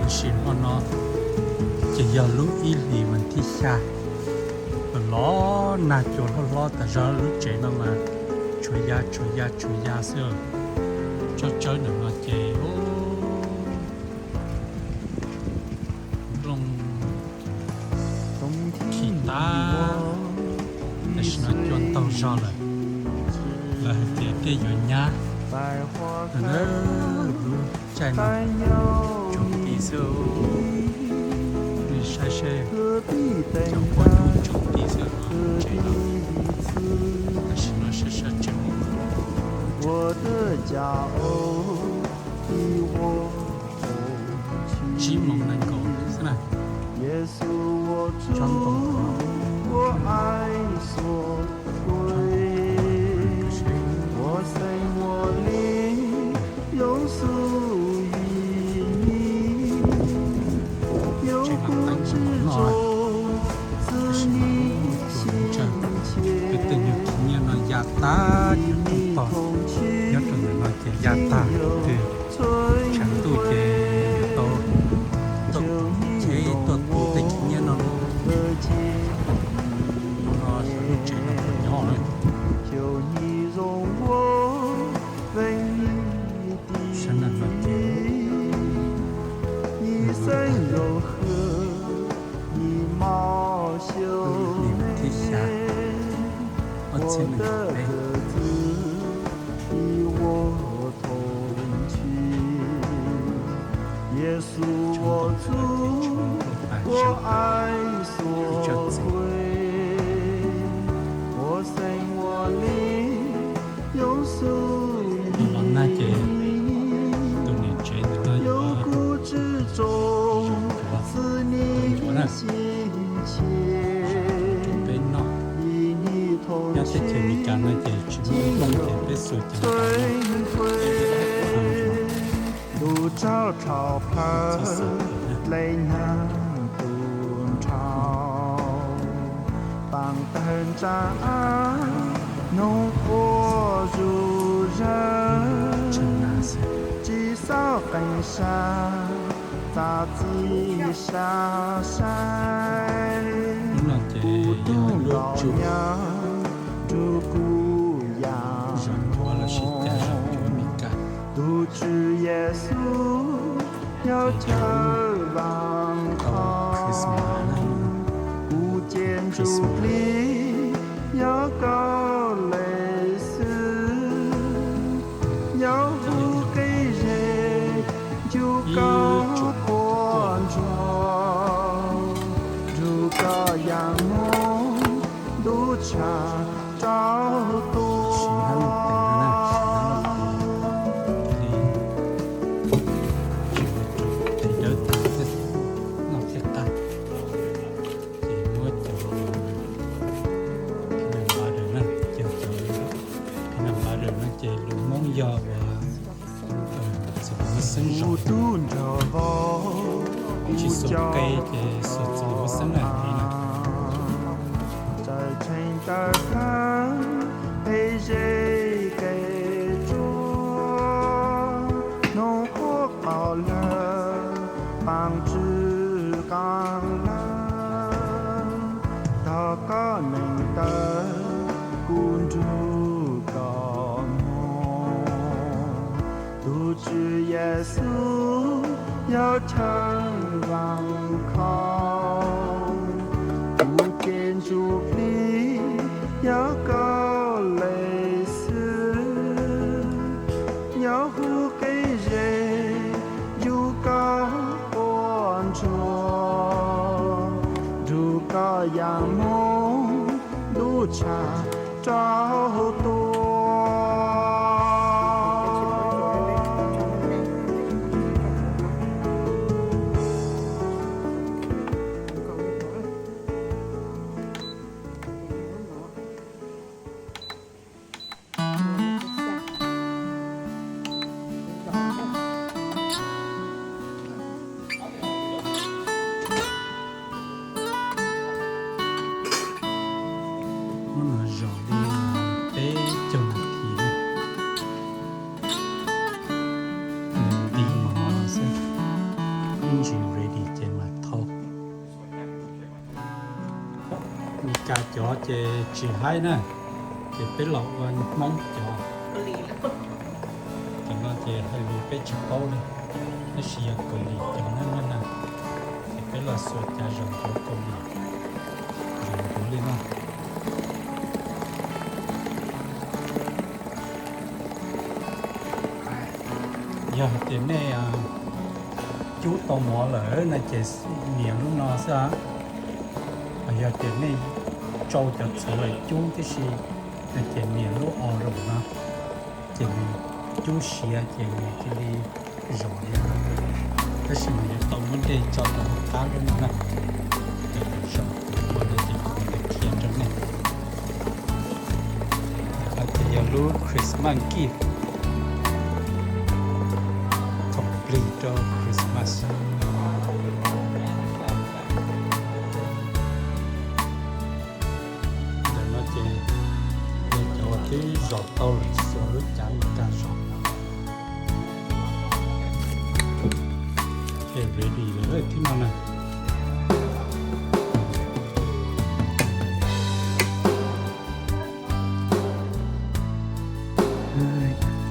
Sim hmo no ces yog lub ib hlis mas thib xya, los los nag cua hlob hlob tas zog, lub tsev no mas tshuav ya tshuav ya tshuav ya xwb. Tsob tsawb ntawm no ces nplooj khi tag, tam sim no cua ntaug zog lawm, lawv hais tias tej yuav nyab. Lub caij no tsuag ti xwb, nej saib seb, cov quaj nyuj tsuag ti xwb, tsev no tam sim no sab sab tsev. Tsib moos nees nkaum xwb na. Tsob ntoo Tseem teeb no, tab sis mas kuj cua lub ntsawg, peb tej nyuag khib nyiab no ya tag cov rooj tog nyob rau ntawm no ces ya tag, twb tshav ntuj ces yuav tau tuaj cheb tuaj tu tej khib nyiab no lauj. Hnub no lub tsev no kuj nyob lawm. Sab nram no ces lub hlis thib xya, ob txhiab nees nkaum peb, tsob ntoo ntawm no ces tsis muaj nplooj pag sab, ib tsob txiv, los nag ces tus niam tsev ntawm no yuav zov cuav, zov cuav na, rau peb noj. Nyob teb chaws Amelikas no ces tsis muaj nplooj ces peb xuas cev nqa noj. Ntuj tsaug rhau plawg dlej nyag tu nrhau, taag tawg ntsa av noog quas zuj zawg, tsis xauj qee sab txav txim sab saib. Kuv tug nkaus nyab nrug kuv yaam moog, tug Tswv Yexus yog chaw vaam khau, kuv cia ntsug plig yog koj le xwb, yog huv qib ze ncu koj quas ntsuag, nrug koj yaam moog ntuj tshaj rau tua. Tes dawb tag thiab, noj thiaj qab. Ces muab cov peanut butter na, ces cov peanut butter no ces lus Hmoob yog uas txiv huab xeeb zoo, tug nrog vauv tsis xuas qe ces xuas txiv huab xeeb na. Tsaws tshee tawm plawg peg zej kev tsuag, noog quas qaug lawg, paab tswv qaag lawg, tog koj neeg tawg kuv nrug koj moog. Tug Tswv Yexus yog chaw vaam khau, kuv cia ntsug plig yog koj le xwb, yog huv qib ze ncu koj quas ntsuag, nrug koj yaam moog ntuj tshaj rau tua. Hnub no Ib ntsis ready ces mam thau. Meskas cov ces tsis haib na, ces peb los ua Hmoob cov. Cov no ces hais lus peb tsis paub li, tab sis yog Kaus Lim cov na na, ces peb los xuas cav zom ncuav Kaus Lim, zom ncuav li no. Yog hais tias nej cub tau mov lawm no ces nias lub no xwb. Yog tias nej tsau cov txhuv lawm cub tib si no ces nias lub o room no, ces nws cub siav ces nws cia li zom li no. Tab sis mas yuav tau muab dej tso rau hauv qab lub no na, ces kom zom ua no ces kuv mam li qhia rau nej. No ces yog lub Christmas gift, complete rau Christmas. Ntawm no ces yog cov uas twb zom tau lawm, xuas lub cav Meskas zom. Ces ready lawm thib no na.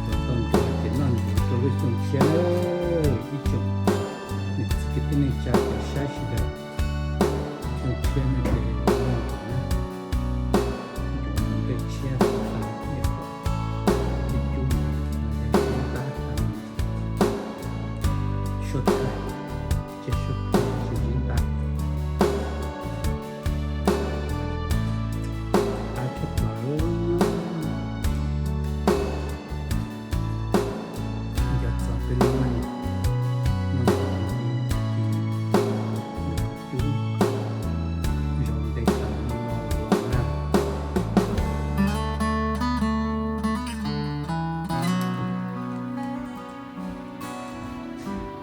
Kom tau ncuav ces noj ncuav rau lub xyoo tshiab ib tsoom niam txiv kwv tij neej tsa cov saib sawv daws. Xyoo tshiab no ces noj ncuav na, ncuav ntau tej tshiab, ib qho, ib cub, ib ntab, suab thaij, tsiaj suab thaij, tsiaj zib ntab, qab tshaj plaws. Nco txog peb lub neej, cub zom ntev tas no los na.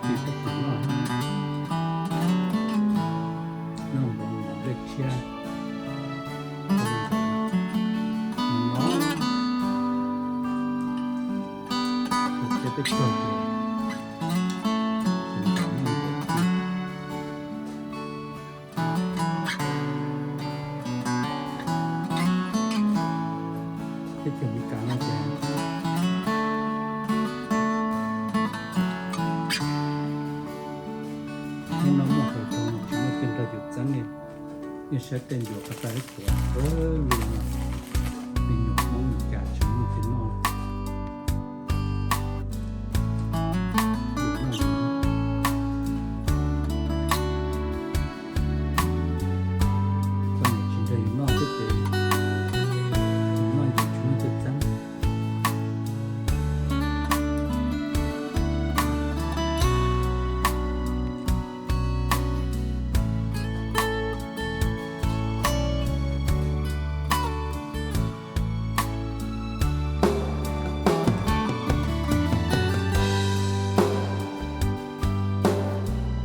Ces peb tus noj, noj npaum no dej tshiab, no, thiab peb caug ces, ces noj npaum no. Teb chaws Amelikas no ces hnub no muaj hauv paus tsis muaj tej nrog yus txeeb li. Nej saib tej ncuav qab tais ib puas, me nyuam Hmoob Meskas tsis muaj tej noj. Koj niam tsis nrog yus noj thiab ces yus noj yus tsis muaj tej txeeb.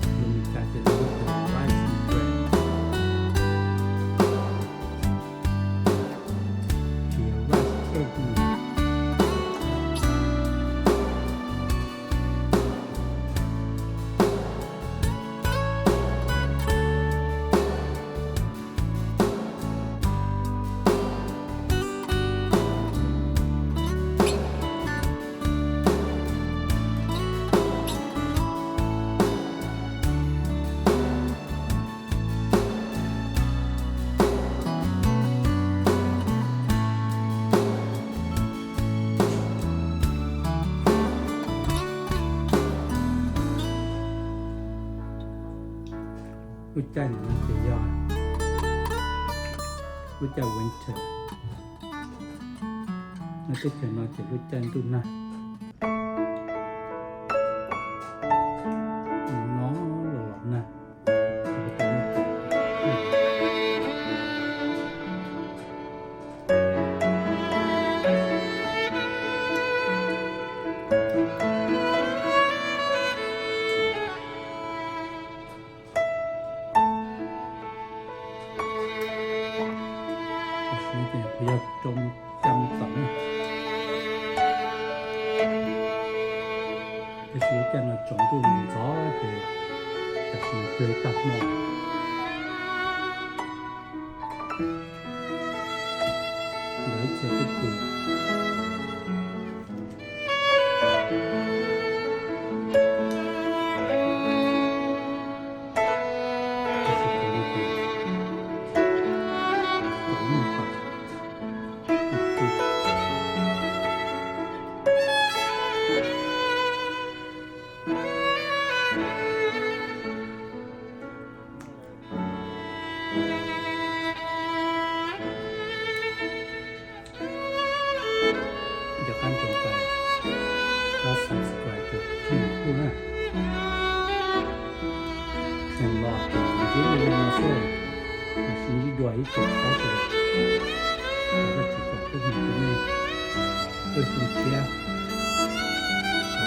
Lus Meskas ces lawv hu tias rice bread, ces yog rice cake no. Lub caij no ces yog lub caij winter. No teb chaws no ces lub caij ntuj nag, no los los nag. Tam sim no ces kuv yog rau mus caj mus txaus na. Tab sis lub caij no tsaus ntuj ntxov ces Tam sim no cuag ib tag hmo, ntawd ib txhia tub tub Nco qab ntsoov pais pab subscribe tus channel kuj na. Tseem los ces ntsib nej li no xwb, los sis ntsib dua ib tug saib sawv daws. Thov Vajtswv foom koob hmoov rau nej, pab xyoo tshiab,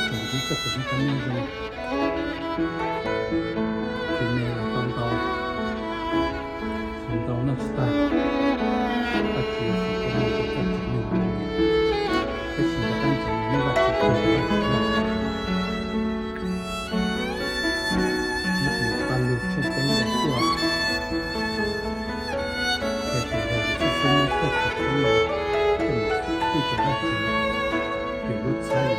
kom tsuas ntsib txoj kev noj qab nyob zoo, tus me los tau ntau, tus ntau noj tsis tag. Vajtswv foom koob hmoov rau txhua tus neeg, tab sis nco qab ntsoov nyob Vajtswv txog Vajtswv lawm. Nyob rau Paj Lug tshooj peb nqe cuaj, qhia tias yog yus xib xib muab txoj kev koob hmoov coj mus pub rau Vajtswv, yus lub txhab